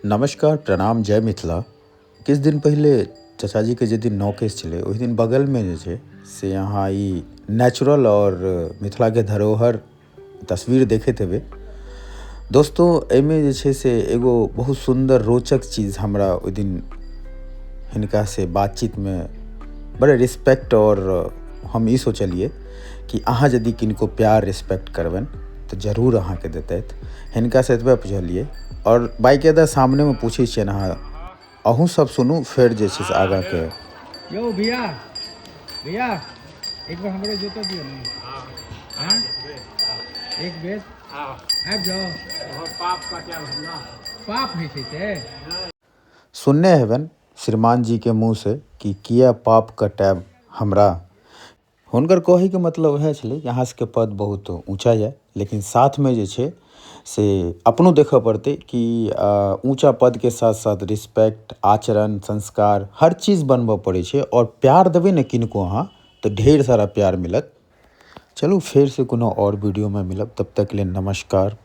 नमस्कार, प्रणाम, जय मिथिला। किछु दिन पहिले चचाजीके जे दिन नौकेश छलै, ओहि दिन बगलमे जे छै से अहाँ ई नेचुरल आओर मिथिलाके धरोहर तस्वीर देखैत हेबै। दोस्तो, एहिमे जे छै से एगो बहुत सुन्दर रोचक चीज हमरा ओहि दिन हिनका से बातचीतमे बड़े रिस्पेक्ट, आओर हम ई सोचलियै कि अहाँ यदि किनको प्यार रिस्पेक्ट करबनि तऽ जरूर अहाँके देतथि। हिनकासँ एतबे पुछलियै आओर बाइके सामनेमे पूछै छियनि, अहाँ अहूँ सब सुनू, फेर जे छै से आगाँके। यौ भैया, भैया, एक बेर हमरो जोतो दियौ ने। हाँ, एक बेर आबि जाउ। पाप कटायब हमरा। पाप होइ छै से। सुनने हेबनि श्रीमान जीके मुँहसँ कि किया पाप कटायब हमरा। हुनकर कहैके मतलब उएह छलै कि अहाँ सबके पद बहुत ऊँचा यऽ, लेकिन साथमे जे छै से अपनो देखऽ पड़तै कि ऊँचा पदके साथ साथ रिस्पेक्ट, आचरण, संस्कार हर चीज बनबऽ पड़ै छै। आओर प्यार देबै ने किनको अहाँ तऽ ढेर सारा प्यार मिलत। चलू, फेरसँ कोनो आओर वीडियोमे मिलब, तब तक लेल नमस्कार।